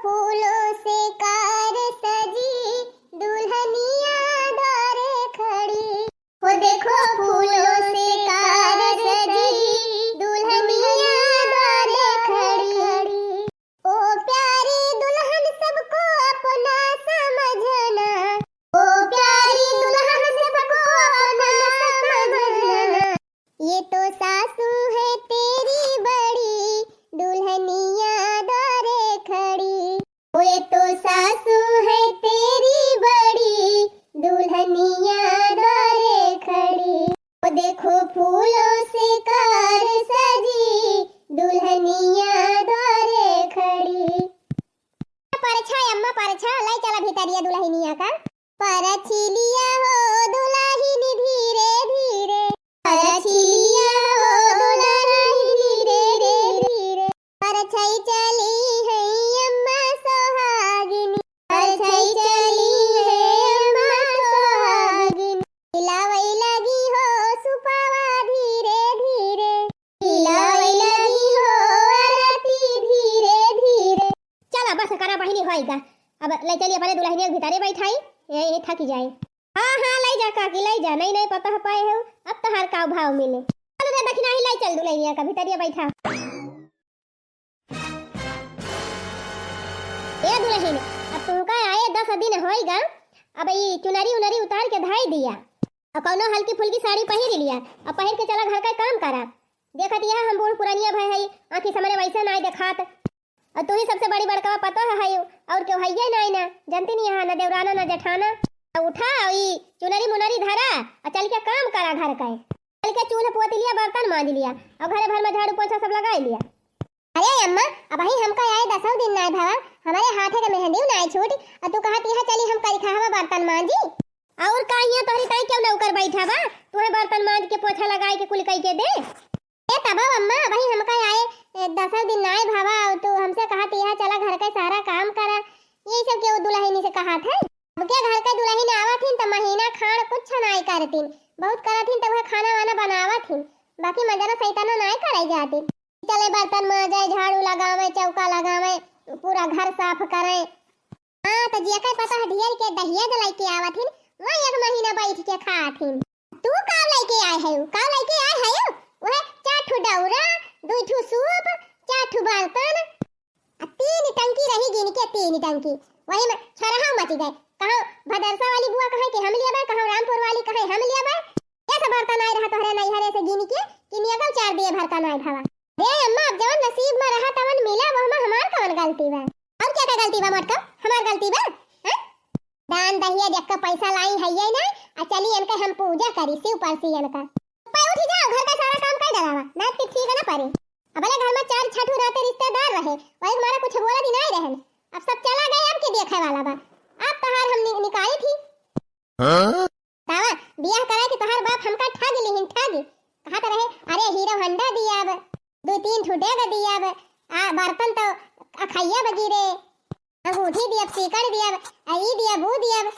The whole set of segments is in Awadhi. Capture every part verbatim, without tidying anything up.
फूलों से कार सजी दुल्हनिया द्वारे खड़ी। वो देखो फूलों से कार सजी दुल्हनिया द्वारे खड़ी। ओ प्यारी दुल्हन सबको अपना समझना। ओ प्यारी दुल्हन सबको अपना समझना। ये तो सासू है तेरी बड़ी दुल्हनिया द्वारे खड़ी। ये तो सासू है तेरी बड़ी दुल्हनिया द्वारे खड़ी। वो देखो फूलों से कार सजी दुल्हनिया द्वारे खड़ी। परछा अम्मा परछा, लाई चला भीतरिया दुल्हनिया का। परछिलिया हो दुल्हन धीरे धीरे, परछिलिया हो दुल्हन धीरे धीरे। परछाई चली है अम्मा सोहागिनी, परछाई चली है अम्मा सोहागिनी। हिलावै लगी हो सुपावा धीरे धीरे, हिलावै लगी हो आरती धीरे धीरे। चला बस करा बहिनी होइगा। अब लै चली अपने दुल्हनिया के भीतरे बैठाई, ये, ये थक जाए। हाँ हाँ लै जा काकी लै जा, नई नई पतोह पाए हो, अब तोहार का भाव मिले। चल रे दखिनही लै चल दुल्हनिया का भीतरिया बैठा। ए दुल्हन, अब तुमका आए दस दिन होइगा, अब ई चुनरी उनरी उतार के धाई दिया, और कौनो हल्की फुल्की साड़ी पहिर लिया, और पहिर के चला घर का काम करा। देखत यह हम बूढ़ पुरनिया भय है, आँखी सामने वैसे नाई देखात, और तू ही सबसे बड़ी बड़का पतोह है, और केहू हइये नाई ना, जनती नहीं यहाँ ना देवराना ना जेठाना। अब उठा और ई चुनरी मुनरी धरा और चल के काम करा घर का, चल के चूल्ह पोत लिया, बर्तन मांज लिया, और घरे भर में झाड़ू पोछा सब लगाई लिया। अरे अम्मा, अबही हमका आए दसौ दिन नाय भवा, हमरे हाथे के मेहंदियो नाय छूट, अ तू कहत यहाँ चली हम करिखहवा बर्तन मांजी। और का हियाँ तोहरी ताई केहू नौकर बैठा बा, तुहे बर्तन मांज के पोछा लगाए के कुल कई के दे? ए तबौ अम्मा, अबही हमका आए, ए, दसौ दिन नाय भवा, अउ तू हमसे कहत यहाँ चला घर के सारा काम करा, यही सब केहू दुल्हनी से कहत है? अब के घर के दुल्हन आवत हिन त महीना खाड़ कुछ नाय करतिन, बहुत करत हिन त वह खाना वाना बनावत हिन, बाकी मजरा सैताना नाय करे जातिन। चले बर्तन माजे, झाड़ू लगावे, चौका लगावे, पूरा घर साफ करे। हाँ, तो जेकर पतोह ढेर के दहेज लइके आवत हिन, वह एक महीना बैठ के खात हिन। तू का लइके आए है? का लइके आए है? वह चार ठो दौरा, दू ठो सूप, चार ठो बर्तन, आ तीन टंकी रही गिन के, तीन टंकी। वही में छरहा मच गए। कहाँ भदरसा वाली बुआ कहे कि हम लेबे, कहाँ रामपुर वाली कहे हम लेबे। ये सब बर्तन आए रहा तोहरे नैहरे से गिन के कि नियगल चार दिए भर का नाय भवा। रे अम्मा, अब जवन नसीब में रहा तवन मिला, वह में हमार कवन गलती बा? और क्या का गलती बा मोटकम? हमार गलती बा? हैं? दान दहेज एक पैसा लाई है ये ना, आ चली इनके हम पूजा करी, शिव परसी इनका। पै उठी जाओ, घर का सारा काम कर डरावा, ना फिर ठीक ना पड़े। अब ले घर में चार छठू रहते रिश्तेदार रहे, वही हमारा कुछ बोला दी नहीं रहन। अब सब चला गए, अब के देखे वाला बा? अब तहार हम नि-, निकाली थी। हाँ? तावा, बियाह कराए के तोहार बाप हमका ठग लिहिन, ठग। कहत रहे, "अरे हीरो होंडा दियब, दू तीन ठो डेग दियब, आ बर्तन तो अखैया बगिरे, अंगूठी दियब, सीकड़ दियब, आ ई दियब, ऊ दियब।"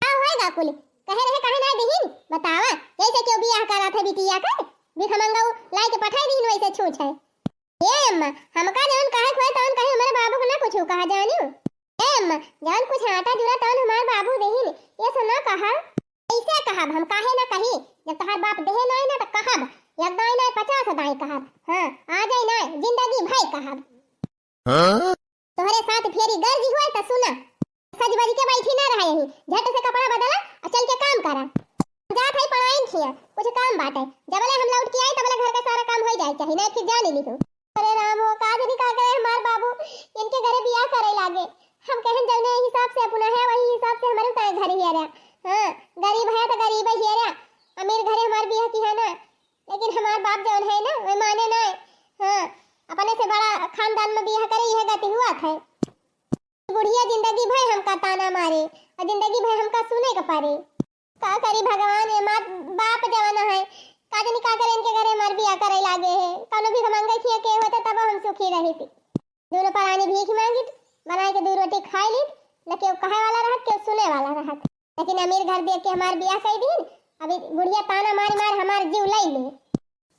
का होएगा कुल? कहे रहे, काहे ना दिहिन? बतावा, कैसे क्यों बियाह करत है बिटिया कर? भिखमंगा उ लाए के पठाई दिहिन वैसे छूछ है। ए अम्मा, हमका जवन कहे के होए तवन कहे, हमारे बाबू को ना कुछ कहा जानियो। ए अम्मा, जवन कुछ आटा जुरा तवन हमार बाबू देहिन, ये सब ना कहा। कैसे कहब हम, काहे ना कही? जब तोहार बाप देहे नाय ना तो कहब, एक दाई नाय पचास दाई कहब। हाँ, आ जाए ना, जिंदगी भई कहब। हाँ? तोहरे साथ फेरी गर्ज हुए तो सुना, सज बज के बैठी ना रहा यही, झट से कपड़ा बदला और चल के काम करा। जात है पढ़ाइन खिया, कुछ काम बाटे। जबले हम लौट के आई, तबले घर का सारा काम हो जाए चाहिए, नहीं फिर जान ली तू। अरे राम हो, का जनी का करे हमार बाबू, इनके घरे बियाह करे लागे। हम कहन जौने हिसाब से अपना है, वही हिसाब से हमारे उतारे घर ही आ रहा। हाँ, गरीब है तो गरीब ही आ रहा, अमीर घरे हमार बियाह की है ना, लेकिन हमार बाप जौन है ना, वह माने ना है। हाँ, अपने से बड़ा खानदान में बियाह करे, यह गति हुआ था। बुढ़िया जिंदगी भर हमका ताना मारे और जिंदगी भर हमका सुने के पड़े। का करी भगवान, ये माँ बाप जवान है, का जनी का करे, इनके घरे हमार बियाह करे लागे है। कौनो भिखमंगा खिया के होते तब हम सुखी रही थी। दोनों परानी भीख मांगित, बनाए के दू रोटी खाए लीत, न केहू कहे वाला रहत, केहू सुने वाला रहत। लेकिन अमीर घर देख के हमार बियाह कई दीन, अभी बुढ़िया ताना मारी मार हमार जीव लई ले।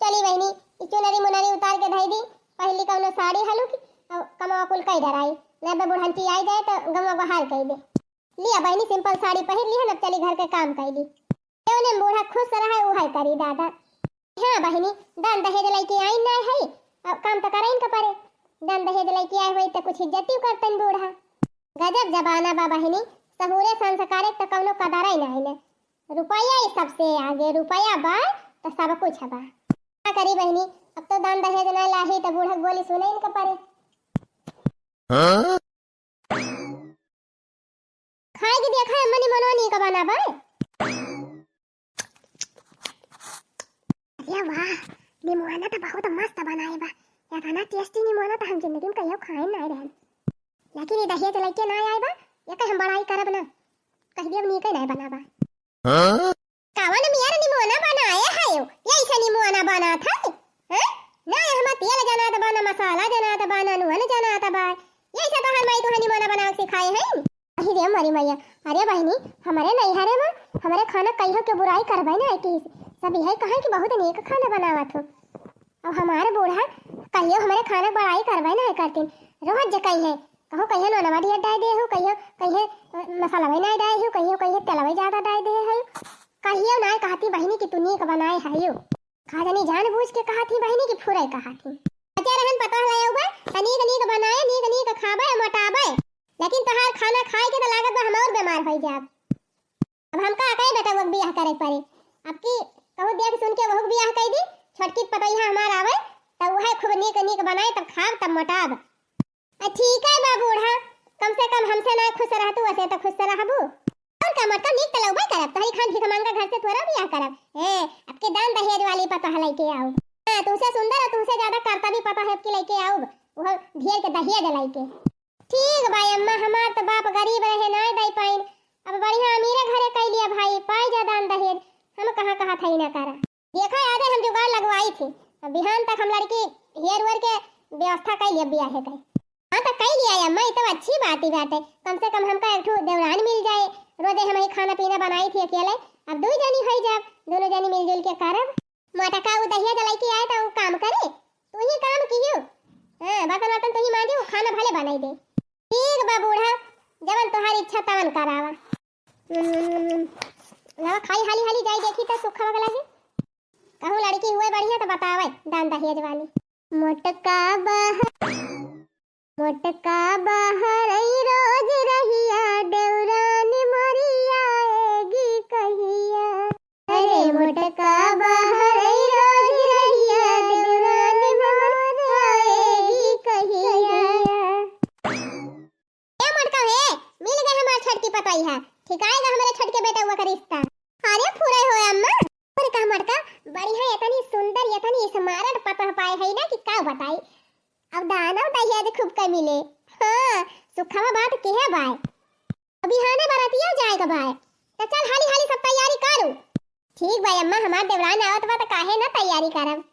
चली बहिनी, ई चुनरी मुनरी उतार के धई दी, पहली कौनो साड़ी हलुक, अब कमवा कुल कई डराई। ना बे बुढ़ंती आई जाए तो गंवा बहाल कई दे। लिया बहिनी, simple साड़ी पहिर लिहन, अब चली घर के काम कई ली। जौने में बूढ़ा खुश रहे, उहै करी दादा। हाँ बहिनी, दान दहेज लइके आइन नाय है, अब काम त करइन के परे। दान दहेज लइके आए होई त कुछ इज्जतिउ करतन बूढ़ा। गजब जमाना बा बहिनी, सहूरे संस्कारे त कौनो कदरइ नाई न। रुपया ही सबसे आगे, रुपया बा त सब कुछ बा। का करी बहिनी, अब तो दान दहेज ना लाही त बूढ़ा के बोली सुनइन के परे। हाँ? खाए के देखा है, अम्मा निमोनवा नीक बना बा। अरे वाह, निमोना तो बहुत मस्त बनाए बा। इतना tasty निमोना तो हम जिंदगी में कहियो खाए ना रहन। लेकिन ये दहेज लइके ना आए बा, ये कहीं हम बड़ाई करब ना, कह दिया नीक नहीं बना बा। हाँ? कवन मियर निमोना बनाए है यो? यैसे निमोना बनात है? हैं? ना एहमा तेल जनात बा, ना मसाला जनात बा, ना नून जनात बा। यैसे तोहर माई तोहर निमोना बनावे सिखाए हैं? अहि रे मोरी मैया, अरे बहिनी, हमरे नैहरे में हमरे खाना कहियो के बुराई करबे ना किस। सब यही कहे कि बहुत नीक खाना बनावत हो। अब हमार बूढ़ा कहियो हमरे खाना के बड़ाई करबे ना करतीन। रोज जे कही है, कहो कहियो नोनवा ढेर डाल दे हो, कहियो कहियो, अ, मसालवे ना डाल हो, कहियो कहियो तेलवे ज्यादा डाल दे हो। कहियो ना कहती बहिनी कि तू नीक बनाए है यो। का जानी जानबूझ के कहत ही बहिनी कि फुरई कहत ही। बच्चा रहन पता है लायौ बा, त नीक नीक बनाए, नीक नीक खाबे, मोटाबे। लेकिन तोहार खाना खाए के त लागत बा हम और बीमार होई जाब। अब हमका अकाई बेटा वो बियाह करे पड़े। अब की कहूँ देख सुन के वहू बियाह कर दी, छोटकी पतोहिया हमार आवे, तब वह खूब नीक नीक बनाए, तब खाब, तब मोटाब। आ, ठीक है बा बूढ़ा, कम से कम हमसे ना खुश रहतू, वैसे तो खुश रहबू। और का मोटका नीक तलौबे करब, तोहरी खान भीख मांगा घर से थोड़ा बियाह करब। ए, अब के दान दहेज वाली पतोह लइके आऊ। हाँ, तुमसे सुंदर और तुमसे ज्यादा करता भी पतोह अब की लइके आऊ, वो ढेर के दहेज लइके। ठीक बा अम्मा, हमार तो बाप गरीब रहे, ना दे पाइन। अब बढ़िया अमीरे घरे कई लिया भाई, पाई जा दान दहेज, हम कहाँ कहाँ थई ना करा। देखा, आज हम जुगाड़ लगवाई थी। अब बिहान तक हम लड़की हेर वेर के व्यवस्था कई लिया बियाहे के। हाँ, तो कई लिया अम्मा, ये तो अच्छी बात ही बात है। कम से कम हमका एक ठो देवरान मिल जाए। रोजे हम ही खाना पीना बनाई थी अकेले, अब दो जनी होई जाब, दोनों जनी मिलजुल के करब। मोटका उ दहिया जलाई के आए तो उ काम करे, तू ही काम कियो। हाँ, बर्तन वर्तन तू ही मांजे, वो खाना भले बनाई दे। ठीक बा बूढ़ा, जवन तोहार इच्छा तवन करावा। हम्म, लावा खाई हाली हाली जाई देखी त सुखवा के लागे। कहूँ लड़की हुए बढ़िया त बतावे दान दहेज वाली। मोटका बहर, मोटका बहरई रोज रहिया, देवरानी मोरिया एगी कहिया। अरे मोटका बहरई रोज रहिया, देवरानी मोरिया एगी कहिया। ए मोटका हे, मिल गए हमार छोटकी पतोहिया, ठिकाएगा हमारे छोटके बेटा हुआ का रिश्ता। अरे फुरे हो अम्मा, अरे का मोटका, बढ़िया, इतनी सुंदर, इतनी smart पतोह पाए है ना कि का बताई। अब दानव दहेज खूब के मिले। हाँ, सुखवा बात केहे बाय। अब बिहाने बरातिया जाए का बाय। त चल हाली हाली सब तैयारी करू। ठीक बा अम्मा, हमार देवरान आवत बा त काहे ना तैयारी करब।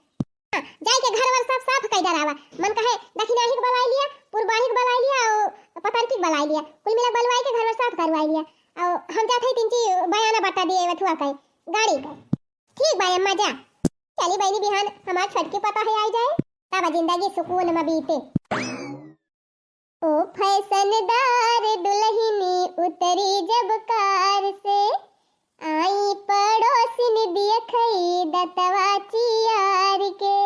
हाँ, जाए के घर वर सब साफ कई डरावा। मन कहे दक्षिणाही के बुलाई लिया, पूर्वाही के बुलाई लिया, और पतरकी के बुलाई लिया। कुल मिला बुलवाई के घर वर साफ करवाई लिया। और हम जात हई तीन ची बयाना बट्टा दिए वथुआ के, गाड़ी के। ठीक बा अम्मा जा। चली बहिनी बिहान हमार छोटकी पतोह आई जाए, तब जिंदगी सुकून में बीते। ओ फैशनदार दुल्हनी उतरी जब कार से, आई पड़ोसिन दियखई दतवा चियार के।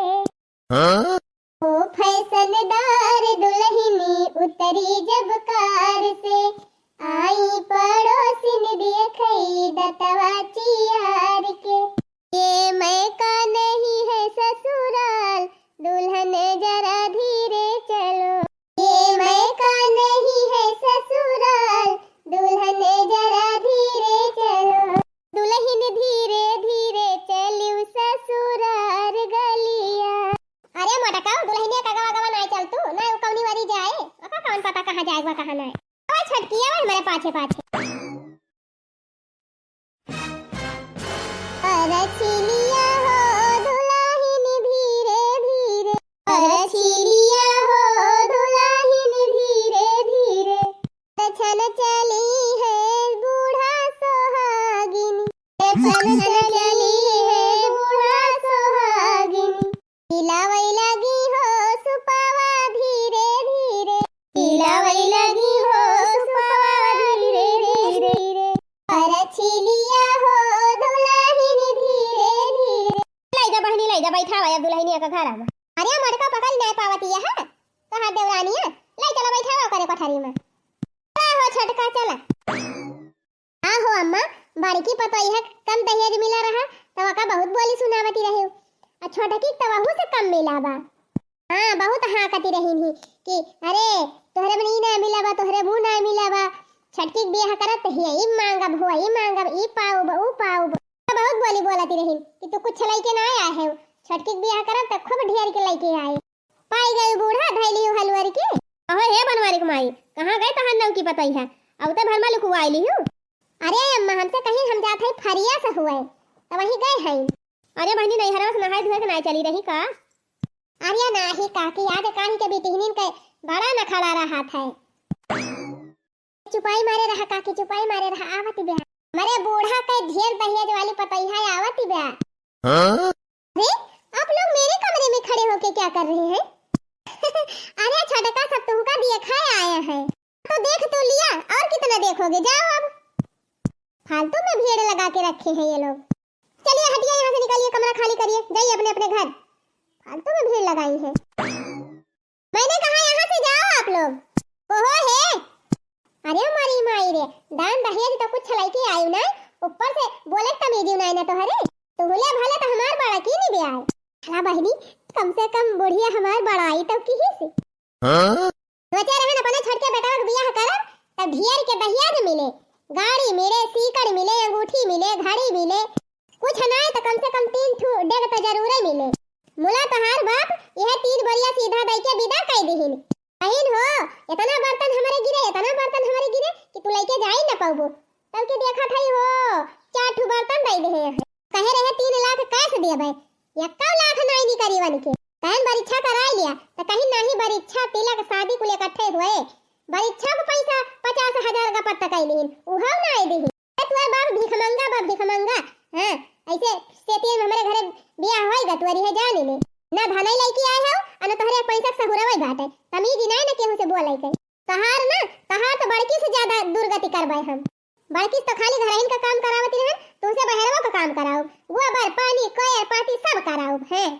हाँ? ओ फैशनदार दुल्हनी उतरी जब कार से, आई पड़ोसिन दियखई दतवा चियार के। ये मौका नहीं है ससुराल, दुल्हन जरा धीरे चलो। ये मौका नहीं है ससुराल, दुल्हन जरा धीरे चलो। दुल्हन धीरे धीरे चलियो ससुरार गलिया। अरे मोटका, दुल्हनिया का गवा गवा नाय चल तू, ना उ कौनी वारी जाए, ओका कौन पता कहाँ जाए बा कहाँ नाय। आवा छोटकी, आवा हमारे पाछे पाछे। अरे छिलिया हो दुल्हन धीरे धीरे, अरे छिलिया हो दुल्हन धीरे धीरे, छन चली है बूढ़ा सोहागिन, छन चली है बूढ़ा सोहागिन। हिलावै लागी हो सुपावा धीरे धीरे, हिलावै अरे मोटका पकड़ नाहीं पावत यह, कहाँ देवरानिया, ले चला बैठावा करे कोठरी में। चला हो छोटका चला। हाँ हो अम्मा, बड़की पतोहिया कम दहेज मिला रहा, तब ओका बहुत बोली सुनावती रहे, और छोटकी तो वहू से कम मिला बा। हाँ, बहुत हाँकती रही थी कि अरे तोहरे में ई ना मिला बा, तोहरे मुँह ना मिला बा, छोटकी के बियाह करब तो ही ई मांगब हो, ई मांगब, ई पाउब, ऊ पाउब। बहुत बोली बोलती रही कि तू कुछ लइके ना आए हो, छोटकी के बियाह करब तो खूब ढेर के लइके आए। पाई गई बूढ़ा धैली हलवर के। अहो हे बनवारी के माई, कहाँ गए तहार नौकी पतई है? अब तो भरमा लुकुआई ली हूँ। अरे अम्मा, हमसे कहीं हम जात है फरिया से हुए, तो वहीं गए हैं। अरे बहनी, नैहरवा से नहाए धोए के ना चली रही का? अरे नाही काकी, आज काहे के बिटिहनिन के बड़ा नखड़ा रहत है। चुपाई मारे रहा काकी, चुपाई मारे रहा, आवत बा। हमरे बूढ़ा के ढेर दहेज वाली पतोहिया आवत बा। हाँ? अरे, आप लोग मेरे कमरे में खड़े होके क्या कर रहे हैं? अरे छोटका, सब तुमका दिए खाए आए हैं। तो देख तो लिया, और कितना देखोगे, जाओ अब। फालतू में भीड़ लगा के रखे हैं ये लोग। चलिए हटिए यहाँ से, निकलिए, कमरा खाली करिए, जाइए अपने अपने घर। फालतू में भीड़ लगाई है। मैंने कहा यहाँ से जाओ आप लोग। ओहो हे। अरे मरी माई रे, दान दहेज तो कुछ लइके आयु ना, ऊपर से बोले तमीज नाई ना तोहरे। तू हुले भले तो हमार बड़ा की नहीं बे आए। हला बहिनी, कम से कम बुढ़िया हमार बड़ाई तो की ही से। हाँ? सोचे रहन अपने छोटके बेटवा के बियाह करब, तब ढेर के दहेज मिले, गाड़ी मिले, सीकड़ मिले, अंगूठी मिले, घड़ी मिले, कुछ नाय तो कम से कम तीन ठू डेग तो जरूरे मिले। मुला तोहार बाप यह तीन बोरिया सीधा दई के विदा कई दिहिन। बहिन हो, इतना बर्तन हमरे गिरे, इतना बर्तन हमरे गिरे कि तू लइके जाई न पउबो। तब के देखत हई हो, चार ठू बर्तन दई देहे हैं। कहे रहे तीन लाख कैश देबे, एक्का लाख नाई निकरी बन के। कहन बरीक्षा कराई लिया, त कहीं नाही बरीक्षा, तिलक, शादी कुल इकट्ठे हुए। बरीक्षा को पैसा पचास हजार का पत्ता कई लिहिन, उहव नाई दिहिन। ए, तोर बाप भिखमंगा बा, भिखमंगा। हाँ, ऐसे सेतियन में हमरे घरे बियाह होई गा, तोरी है जानी ले। ना धनई लइके आए हो, आ ना तोहरे पैसा के सहुरवई बाटे। तमीज नाई ना केहू से बोले के। तहार ना, तहार तो बड़की से ज्यादा दुर्गति करबे हम। बड़की से तो खाली घरहिन का काम करावत रहन, तुमसे बहरवा का काम कराउब। गोबर, पानी, कोयर, पाती सब कराउब, हैं।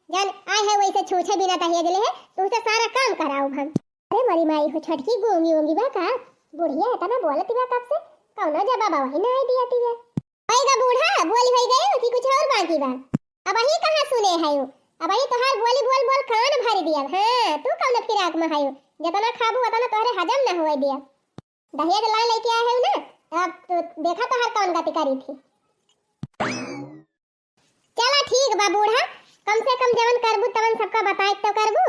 जन आए है वैसे छूछे बिना दहेज ले है, तुमसे सारा काम कराउब हम। अरे मरी माई हो, छोटकी गूंगी ऊंगी बा का? बुढ़िया इतना बोलत बा कब से, कौनो जवाब वही ना आई दिया तिया। होई गा बूढ़ा, बोली होई गई कि कुछ और बाकी बा? अब वही कहाँ सुने है यू? अब वही तोहार बोली बोल बोल कान भर दिया। हाँ, तू कौन फिराक में है यू? जितना खाबू उतना तोहरे हजम न होए दिया। दहेज ला लेके आए है ना, अब तो देखा तोहार कौन गति करी थी। चला ठीक बा बूढ़ा, कम से कम जवन करबू तवन सबका बताए के तो करबू।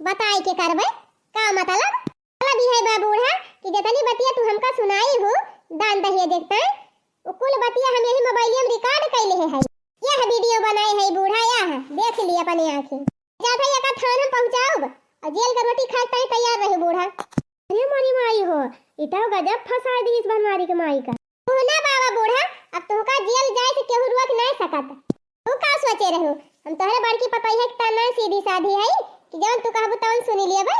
बताए के करबे, का मतलब? मतलब ई है बा बूढ़ा कि जतनी बतिया तू हमका सुनाई हो दान दहेज देखता है, उ कुल बतिया हम यही मोबाइलिया में रिकॉर्ड कइले है। यह वीडियो बनाए है बूढ़ा, यह देख ली अपने आँखें। जात है एका थान हम पहुँचाउब और जेल का रोटी खाए ताई तैयार रही बूढ़ा। अरे मोरी माई हो, ई तो गजब फंसा दी इस बनवारी के माई का। तू ना बाबा बूढ़ा, अब तुमका जेल जाए से केहू रोक नहीं सकत। तू का सोचे रहू? हम तोहरे बड़की पतोहिया के तना सीधी साधी है कि जवन तू कहबू तवन सुनी लेबे।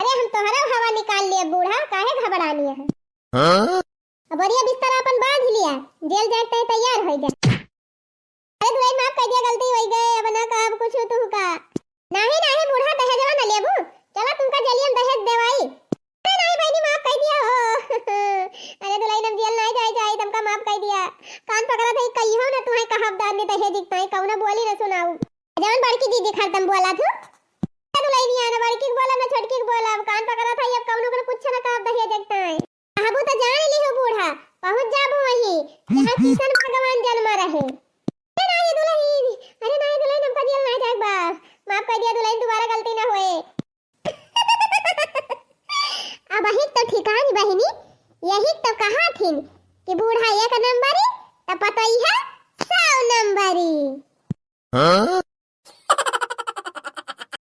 अरे हम तोहरा हवा निकाल लेब बूढ़ा, काहे घबरानी है? हाँ? अब बढ़िया बिस्तर अपन बांध लिया, जेल जाए के तैयार हो जा। अरे दुलहिन माफ कर दिया, गलती हो गए, अब ना कहब कुछ तुमका। नाही नाही बूढ़ा, दहेजवा न लेबू, चला तुमका जेलियम दहेज देवाई। अरे नाही बहिनी, माफ कर दिया हो। अरे दुलहिन हम जेल नाही जाए जाए, तुमका माफ कर दिया। कान पकड़ा था कहियो ना तुम्हें कहब दान दे दहेज ताई, कौनो बोली ना सुनाऊ। जवन बड़की दीदी खरतम बोला थू। अरे दुलहिनिया ना बड़की के बोला ना छोटकी के बोला, अब कान पकड़ा था, अब कौनो को कुछ ना कहब दहेज ताई। कहबू तो जान लिहो बूढ़ा, पहुँच जाबू वहीं, जहाँ किशन भगवान जन्मा रहे। अरे नाही दुलहिन, अरे नाही दुलहिन, हमका जेल नाही जाए बा। माफ कर दिया दुलहिन, दोबारा गलती ना होए। अब वही तो ठिकान बहिनी, यही तो कहा थिन कि बूढ़ा एक नंबरी, तो पतोहिया सौ नंबरी। हाँ?